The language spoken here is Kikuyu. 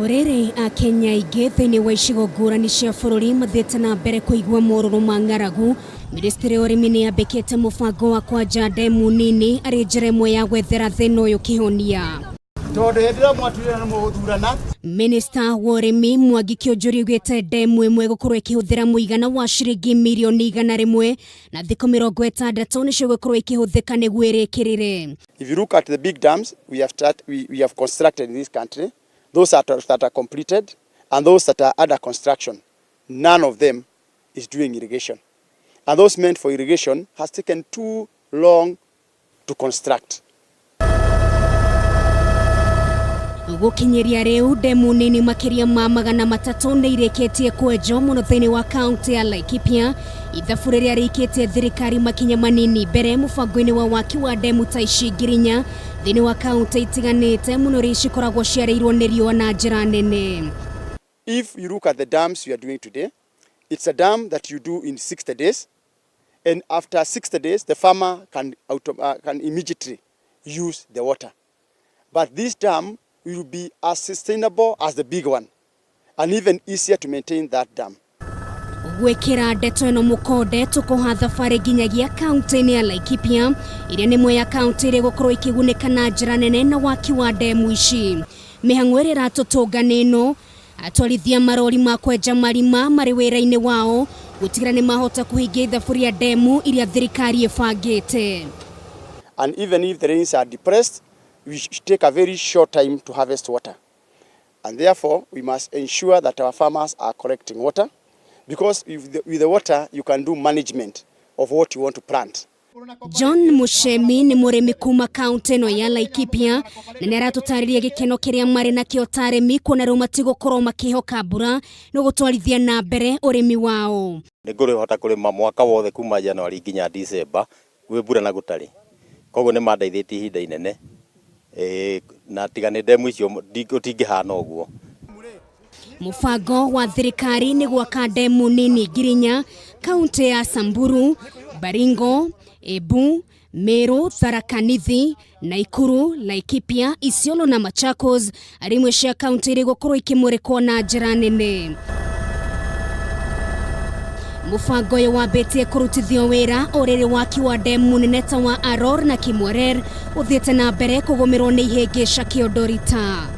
O rĩrĩ, Akenya aingĩ thĩinĩ wa icigo ngũrani cia bũrũri mathiĩte na mbere kũigua morũrũ ma ng'aragu, Ministry ya ũrĩmi nĩ yambĩkĩte mũbango wa kwanja ndemu nini arĩ njĩra ĩmwe ya gwethera thĩna ũyũ kĩhonia. Tondũ hĩndĩ ĩrĩa mwatuire nĩ mũgũthurana. Minista wa ũrĩmi Mwangi Kĩũnjũri augĩte ndemu ĩmwe ĩgũkorwo ĩkĩhũthĩra mũigana wa ciringi mirioni 100 na thikũ 60 nĩcio igũkorwo ikĩhũthĩka nĩguo ĩrĩkĩrĩre. If you look at the big dams we have, start, we have constructed in this country, those that are completed and those that are under construction, none of them is doing irrigation. And those meant for irrigation has taken too long to construct. Gũkinyĩria rĩu ndemu nini makĩria ma 300 nĩ irĩkĩtie kwenjwo mũno thĩinĩ wa kaunti ya Laikipia, ithabu rĩrĩa rĩikĩtie thirikari makinya manini mbere mũbango-inĩ wa waki wa ndemu ta ici 4,000 thĩinĩ wa kaunti itiganĩte mũno iria cikoragwo ciarĩirwo nĩ riũa na njĩra nene. If you look at the dams you are doing today, it's a dam that you do in 60 days, and after 60 days the farmer can immediately use the water. But this dam will be as sustainable as the big one and even easier to maintain that dam. Gwĩkĩra ndeto ĩno mũkonde, tũkũha thabarĩ nginyagia kaunti-inĩ ya Laikipia ĩrĩa nĩ ĩmwe ya kaunti ĩrĩa ĩgũkorwo ĩkĩgunĩka na njĩra nene na waki wa ndemu ici. Mĩhang'o ĩrĩa ĩratũtũnga nĩ ĩno, atwarithia marori ma kwenja marima marĩ wĩra-inĩ wao gũtigĩra nĩ mahota kũhingia ithabu rĩa ndemu iria thirikari ĩbangĩte. And even if the rains are depressed, we should take a very short time to harvest water. And therefore, we must ensure that our farmers are collecting water, because with the water, you can do management of what you want to plant. John Mushemi nĩ mũrĩmi kuma kaunti ĩno ya Laikipia na nĩ aratũtarĩria gĩkeno kĩrĩa marĩ nakĩo ta arĩmi kuona rĩu matigũkorwo makĩhoka mbura nĩ gũtwarithia na mbere ũrĩmi wao. Nĩ ngũhota kũrĩma mwaka wothe kuma January nginya December gwĩ mbura na gũtarĩ, koguo nĩ mandeithĩtie ihinda inene, na tiga nĩ ndemu icio gũtingĩhana ũguo. Mũbango wa thirikari nĩ gwaka ndemu nini 4,000 kaunti ya Samburu, Baringo, Embu, Meru, Tharaka Nithi, Nakuru, Laikipia, Isiolo na Machakos arĩ imwe cia kaunti iria igũkorwo ikĩmũrĩkwo na njĩra nene. Mũbango ũyũ wambĩtie kũrutithio wĩra o rĩrĩ waki wa ndemu nene ta wa Aror na Kimwarer ũthiĩte na mbere kũgũmĩrwo nĩ ihĩngĩca kĩondorita.